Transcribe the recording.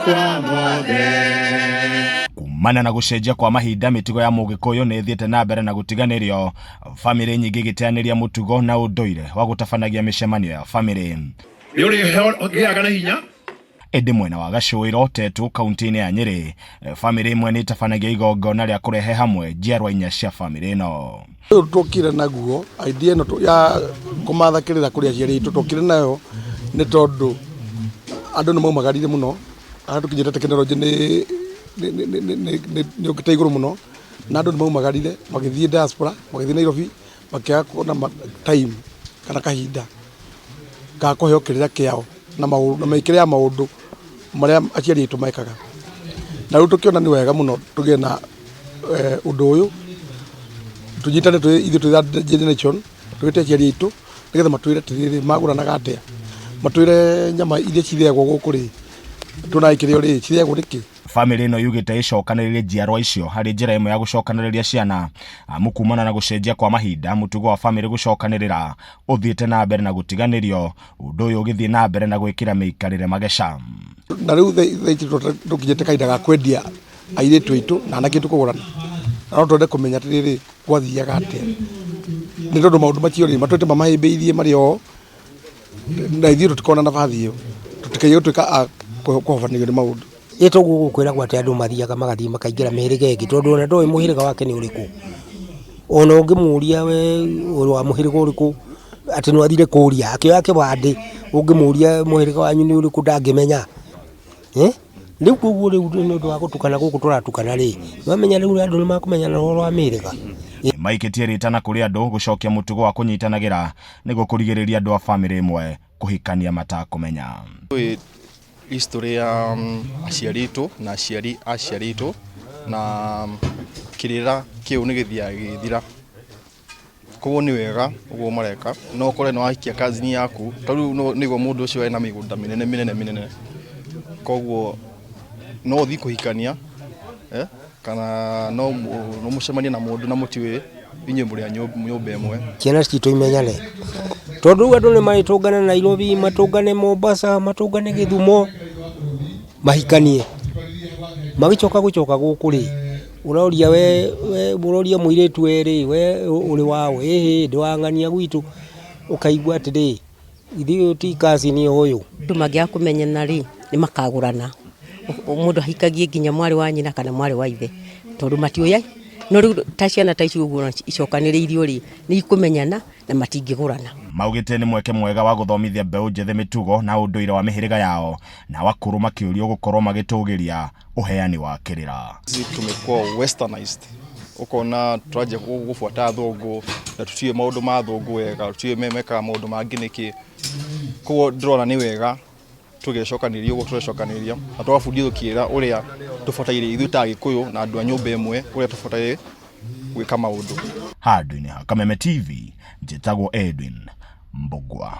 makwa mothe. Kumana na gũcenjia kwa mahinda, mĩtugo ya Mũgĩkũyũ nĩ ĩthiĩte na mbere na gũtiganĩrio, bamĩrĩ nyingĩ igĩteanĩria mũtugo na ũndũire wa gũtabanagia mĩcemanio ya bamĩrĩ. Nĩ ũrĩgĩaga na hinya. Ĩndĩ mwena wa Gacũĩro, Tetu, kaunti-inĩ ya Nyĩrĩ, bamĩrĩ ĩmwe nĩ ĩtabanagia igongona rĩa kũrehe hamwe njiarwa inya cia bamĩrĩ ĩno. Ũyũ twokire naguo idea ĩno ya kũmatha kĩrĩra kũrĩ aciari aitũ, twokire nayo nĩ tondũ andũ nĩ maumagarire mũno, harĩa tũkinyĩte tekinoronjĩ nĩ nĩ yũkĩte igũrũ mũno, na andũ nĩ maumagarire magĩthiĩ diaspora, magĩthiĩ Nairobi, makĩaga kuona time kana kahinda ga kũheo kĩrĩra kĩao na mĩkĩre ya maũndũ marĩa aciari aitũ mekaga. Na rĩu tũkĩona nĩ wega mũno tũgĩe na ũndũ ũyũ, tũnyitane ithuĩ twĩ third generation, tũĩte aciari aitũ nĩgetha matwĩre atĩrĩrĩ, magũranaga atĩa, matwĩre nyama iria cirĩagwo gũkũ rĩ, tuonaga ikĩrĩo rĩ, cirĩagwo nĩkĩ? Bamĩrĩ ĩno yugĩte ĩcokanĩrĩrie njiarwa icio harĩ njĩra ĩmwe ya gũcokanĩrĩria ciana, amu kumana na gũcenjia kwa mahinda mũtugo wa bamĩrĩ gũcokanĩrĩra ũthiĩte na mbere na gũtiganĩrio, ũndũ ũyũ ũgĩthiĩ na mbere na gwĩkĩra mĩikarĩre mageca. Na rĩu thaa ici tũkinyĩte kahinda ga kwendia airĩtu aitũ na anake aitũ kũgũrana, na no twende kũmenya atĩrĩrĩ, gwathiaga atĩa, nĩ tondũ maũndũ macio rĩ, matwĩte mamahĩmbĩirie marĩ o, na ithuĩ tũtikoragwo na nabathi ĩyo, tũtikaiye gũtuĩka a kũhobanĩrio nĩ maũndũ. Ĩ toguo gũkwĩragwo atĩ andũ mathiaga magathiĩ makaingĩra mĩhĩrĩga ĩngĩ tondũ ona ndoĩ mũhĩrĩga wake nĩ ũrĩkũ. Ona ũngĩmũria we ũrĩ wa mũhĩrĩga ũrĩkũ atĩ no athire kũria akĩoya kĩbandĩ ũngĩmũria mũhĩrĩga wanyu nĩ ũrĩkũ ndangĩmenya. Rĩu koguo rĩu nĩ ũndũ wa gũtukana gũkũ tũratukana rĩ, nĩwamenya rĩu andũ nĩ makũmenyana ũhoro wa mĩhĩrĩga. Maikĩtie rĩtana kũrĩ andũ gũcokia mũtugo wa kũnyitanagĩra nĩguo kũrigĩrĩria andũ a bamĩrĩ ĩmwe kũhikania matakũmenya. Tũĩ history ya aciari aitũ na aciari a aciari aitũ na kĩrĩra kĩu nĩ gĩthiaga gĩgĩthira. Koguo nĩ wega ũguo mareka, no ũkore nĩ wahikia cousin yaku, ta rĩu nĩguo mũndũ ũcio ena mĩgũnda mĩnene mĩnene mĩnene, koguo no ũthiĩ kũhikania kana no mũcemanie na mũndũ na mũtiũĩ inyuĩ mũrĩ a nyũmba ĩmwe. Ciana citũ imenyane, tondũ rĩu andũ nĩ marĩtũngana Nairobi, matũngane Mombasa, matũngane Gĩthumo, mahikanie. Magĩcoka gũcoka gũkũ rĩ, ũroria we ũroria mũirĩtu we rĩ, we ũrĩ waũ? Ĩhĩ ndĩ wa ng'ania gwitũ, ũkaigua atĩrĩ, ithuĩ ũyũ ti cousin ũyũ. Andũ mangĩaga kũmenyana rĩ, nĩ makagũrana. Mũndũ ahikagie nginya mwarĩ wa nyina kana mwarĩ wa ithe, tondũ matiũĩ. No rĩu ta ciana ta ici ũguo icokanĩrĩirio rĩ, nĩ ikũmenyana na matingĩgũrana. Maugĩte nĩ mweke mwega wa gũthomithia mbeũ njĩthĩ mĩtugo na ũndũire wa mĩhĩrĩga yao, nao akũrũ makĩũrio gũkorwo magĩtũgĩria ũheani wa kĩrĩra. Sisi tumekuwa westernized, ũkona tũranjia gũbuata athũngũ na tũtiũĩ maũndũ ma athũngũ wega, tũtiũĩ mekaga maũndũ mangĩ nĩkĩ. Koguo ndĩrona nĩ wega tũgecokanĩria ũguo tũrecokanĩria na tũgabundithio kĩrĩra ũrĩa tũbataire ithuĩ ta Agĩkũyũ na andũ a nyũmba ĩmwe ũrĩa tũbataire gwĩka maũndũ. Handũ-inĩ ha Kameme TV, njĩtagwo Edwin Mbũgua.